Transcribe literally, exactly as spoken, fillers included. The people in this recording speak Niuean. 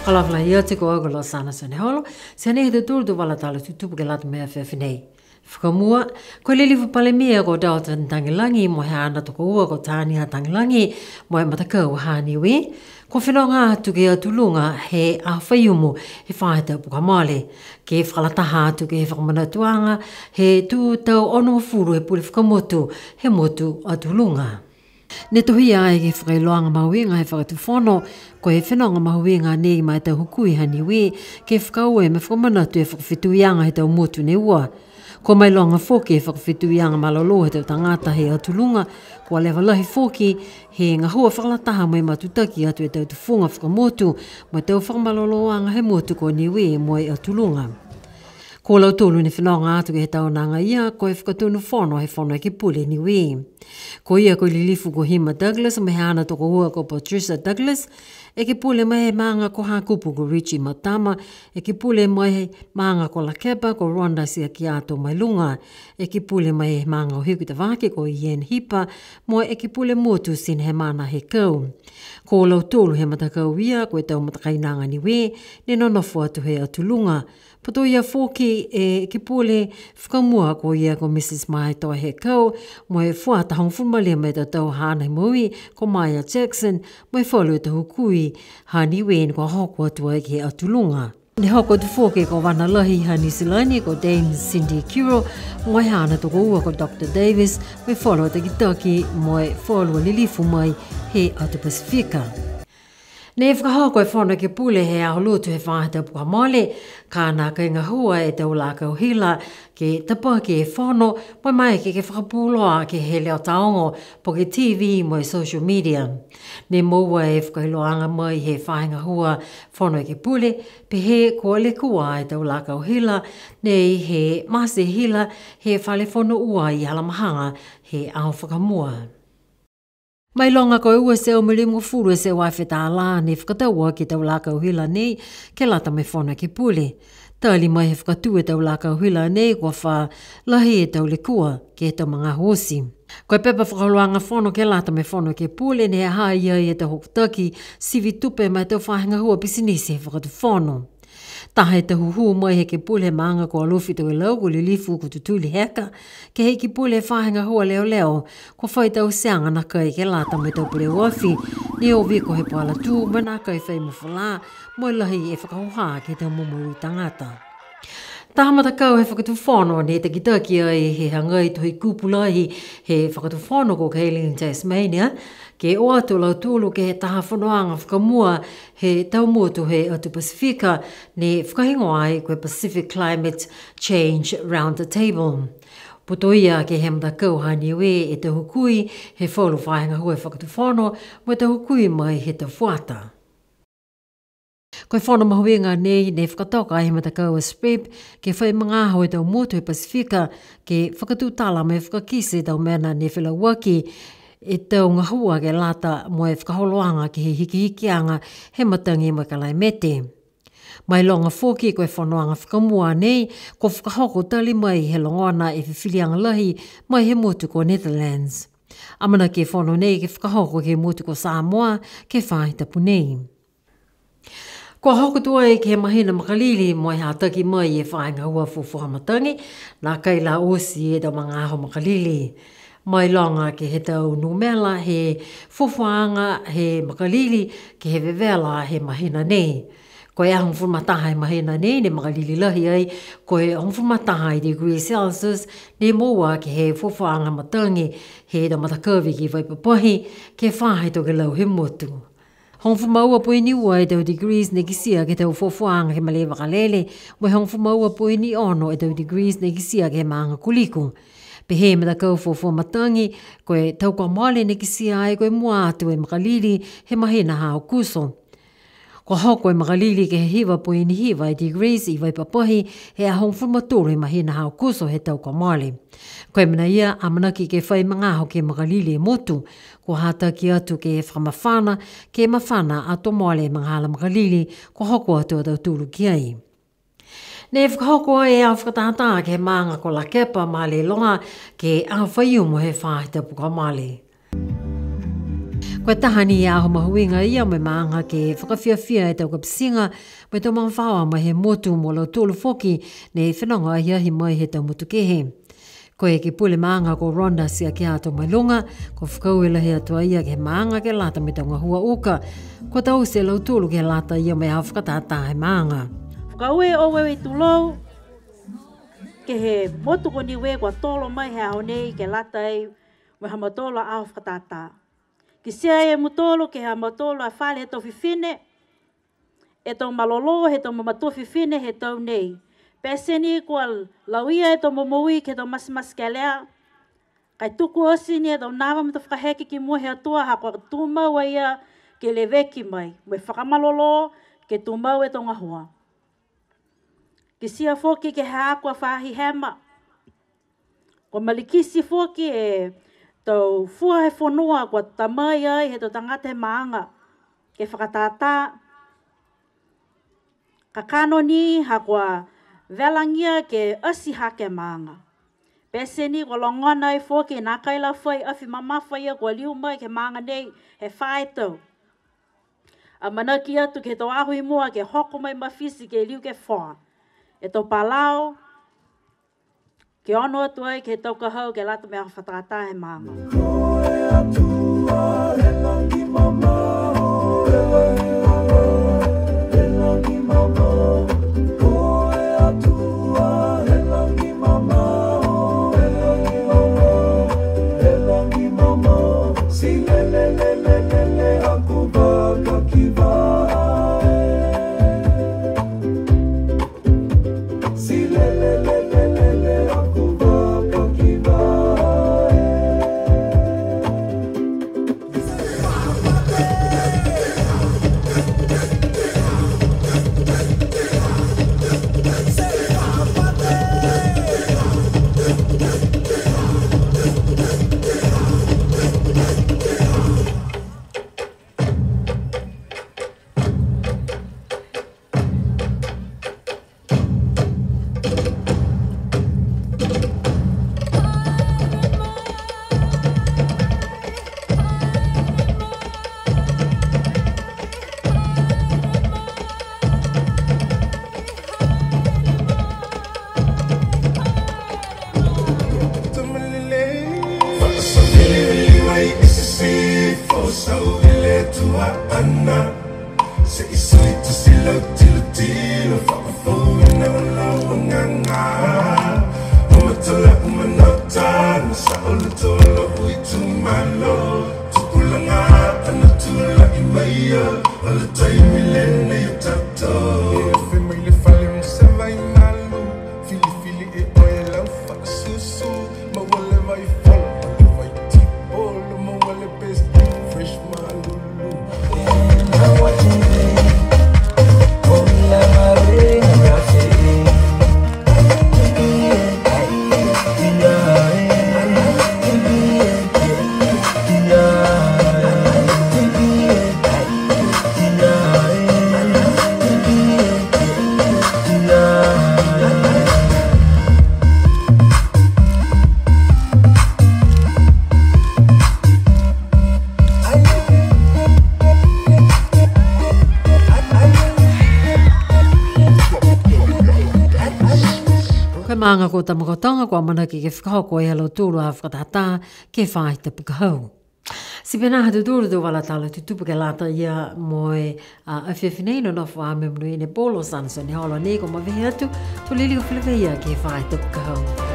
Fakaalofa lahi atu, ko au ko Losana Sioneholo, ti hanei e tau tolu tau vala tala tutupu ke lata mo e afiafi nei. Fakamua, ko e Lilifu Palemia ko Dalton Tagelagi mo e haana tokoua ko Tania Tagelagi mo e matakau ha Niue, kua fenoga atu ke he Atu Luga he Aho Faiumu he faahi tapu kua mole, ke fakalataha atu ke he fakamanatuaga he tau onogofulu he pule fakamotu he motu Atu Luga. Ne tohia ai ke he fakailoaga mahuiga he Fakatufono, ko e fenoga mahuiga nei ma e tau hukui ha Niue, ke fakaaue mo e fakamanatu e fakafetuiaga he tau motu ne ua. Kua mailoga foki e fakafetuiaga malolō he tau tagata he Atu Luga, kua leva lahi foki he gahua fakalataha mo e matutaki atu e tau tufuga fakamotu, mo e tau fakamalolōaga he motu ko Niue mo e Atu Luga. Ko lautolu ne fenoga atu ke he tau aga ia, ko e Fakatonu Fono he Fono Ekepule Niue. Ko ia ko e Lilifu ko Hima Douglas, mo e haana tokoua ko Patricia Douglas, Ekepule mai he maaga ko Hakupu ko Richie Matama, Ekepule mai he maaga ko Lakepa ko Rhonda Siakiato Mailuga, Ekepule mai he maaga o Hikutavake ko Ian Hipa, mo e Ekepule Motu Sinahemana Hekau. Ko lautolu he matakau ia, ko e tau matakainaga Niue, ne nonofo atu he Atu Luga. Putoia foki e Ekepule fakamua ko ia ko Mrs Maetoa Hekau, mo e fuata hogofulu ma lima e tau tau haana he moui ko Maya Jackson, mo e falu e tau hukui ha Niue ne kua hoko atu ai ke he Atu Luga. Ne hoko atu foki e Kovana Lahi ha Niu Silani ko Dame Cindy Kiro, mo e haana tokoua ko Doctor Davis, mo e falu a takitaki, mo e falu a lilifu mai he atu Pasifika. Ne fakahoko e Fono Ekepule he Aho Lotu he faahi tapu kua mole, ka nākai gahua e tau lakau hila ke tapaki e fono, mo e maeke ke fakapuloa ke he leo taogo, po ke T V mo e social media. Ne moua e fakailoaga mai he faahi gahua Fono Ekepule, pehē kua lekua e tau lakau hila nei he mate hila he fale fono ua i Halamahaga he aho fakamua. Mailoga ko e ua e teau mo e limagofulu e teau afe tālā ne fakatau aki e tau lakau hila nei ke lata mo e Fono Ekepule. Tali mai he fakatū e tau lakau hila nei kua fa lahi e tau lekua ke he tau magaaho oti. Ko e pepa fakaholoaga fono ke lata mo e Fono Ekepule ne ha ha i ai e tau hokotaki sivi tupe ma e tau faahi gahua pisinisi he Fakatufono. Taha e tau hūhū mai he Ekepule he maaga ko Alofi Tokelau ko e Lilifu ko Tutuli Heka, ke he Ekepule he faahi gahua leoleo, kua fai tauteaga nākai ke lata mo e tau peleoafi, ne o viko he puhala tū, mo e nākai fai mafula, mo e lahi e fakahauhā ke he tau momoui tagata. Taha matakau he Fakatufono ne takitaki ai he hagai Tohi Kupu Lahi he Fakatufono ko Gaylene Tasmania, ke o atu a lautolu ke he taha fonoaga fakamua he tau motu he atu Pasifika, ne fakahigoa ai ko e Pacific Climate Change Round the Table. Putoia ke he matakau ha Niue e tau hukui he falu faahi gahua he Fakatufono, mo e tau hukui mai he tau fuata. Ko e fono mahuiga nei ne fakatoka ai he matakau a SPREP, ke fai magaaho e tau motu he Pasifika, ke fakatutala mo e fakakite e tau mena ne felauaki e tau gahua ke lata mo e fakaholoaga ke he hikihikiaga he matagi mo e kalaimete. Mailoga foki ko e fonoaga fakamua nei, kua fakahoko tali mai he logona e fifiliaga lahi mai he motu ko Netherlands. Amanaki e fono nei ke fakahoko ke he motu ko Samoa ke he faahi tapu nei. Kua hoko tuai ke he mahina makalili mo e hataki mai e faahi gahua fuafua matagi, nākai la oti e tau magaaho makalili. Mailoga ke he tau numela he fuafuaaga he makalili ke he vevela he mahina nei. Ko e aho hogofulu ma taha he mahina nei, ne makalili lahi ai, ko e hogofulu ma taha e degree Celsius, ne moua ke he fuafuaaga matagi he tau matakavi ki Vaipapahi, ke he faahi tokelau he motu. Hogofulu ma ua poini ua e tau degrees ne kitia ke he tau fuafuaaga ke he malē vakalele, mo e hogofulu ma ua poini ono e tau degrees ne kitia ke he maaga ko Liku. Pehē e matakau fuafua matagi, ko e tau kua mole ne kitia ai ko e mua atu e makalili he mahina ha Aokuso. Kua hoko e makalili ke he hiva poini hiva e degrees i Vaipapahi he aho hogofulu ma tolu he mahina ha Aokuso he tau kua mole. Ko e mena ia, amanaki ke fai magaaho ke makalili e motu, kua hataki atu ke fakamafana, ke mafana ato mole e magahala makalili, kua hoko atu a tautolu ki ai. Ne fakahoko e aho fakatātā ke he maaga ko Lakepa ma Leiloa ke he aho Faiumu he faahi tapu kua mole. Ko e taha ni e aho mahuiga ia mo e maaga ke fakafiafia e tau kapitiga mo e tau magafaoa mai he motu mo lautolu foki ne fenoga ahiahi mai he tau motu kehe. Ko e Ekepule Maaga ko Rhonda Tiakia Tomailuga, kua fakaaue lahi atu a ia ke he maaga ke lata mo e tau gahua uka kua taute e lautolu ke lata ia mo e aho fakatātā he maaga. Fakaaue oue e tulou ke he motu ko Niue kua tolo mai he aho nei ke lata ai mo e ha mautolu a aho fakatātā. Kitia e mutolu ke he ha mautolu a fale he tau fifine, e tau malolō he tau mamatua fifine he tau nei. Pete ni kua lauia e tau momoui ke he tau matematekelea, ka e tuku oti ni e tau nava mo e tau fakaheke ki mua he Atua, ha kua tumau a ia ke leveki mai, mo e fakamalolō ke tumau e tau gahua. Kitia foki ke he haaku a Faahi Hema, kua malikiti foki e tau fua he fonua kua ta mai ai he tau tagata he maaga ke fakatātā. Kakano ni ha kua velagia ke ati hake e maaga. Pete ni kua logona ai foki nākai la fai afi mamafa ia kua liu mai ke he maaga nei he fā e tau. Amanaki atu ke he tau aho i mua ke hoko mai mafiti ke liu ke foa e tau palau, ke ono atu ai ke he tau ka hau ke lata mo e aho fakatātā he maaga. Seʻi sui tusi lau tilo tilo, fakafou e nau lau agaga. Uma tola, uma nota, na sa o le tolo ui tumalo. Tupulaga, ana tulaʻi mai ia, o le taimi lenei o tatou. E afe mai le fale mo se vai malu, filifili e oe lau faʻasusu. Maua le vai folo, maua le vai tipolo, maua le best fresh malulu. Ko e maaga ko Tamakautoga, kua amanaki ke fakahoko e ha lautolu a fakatātā ke he faahi tapu ka hau. Ti pihia ha tautolu a tau vala tala tutupu ke lata ia mo e, a, afiafi nei, nonofo ā mo e monuina e Paulo Samson Holo nei, kua mavehe atu, to liliu feleveia ke he faahi tapu ka hau.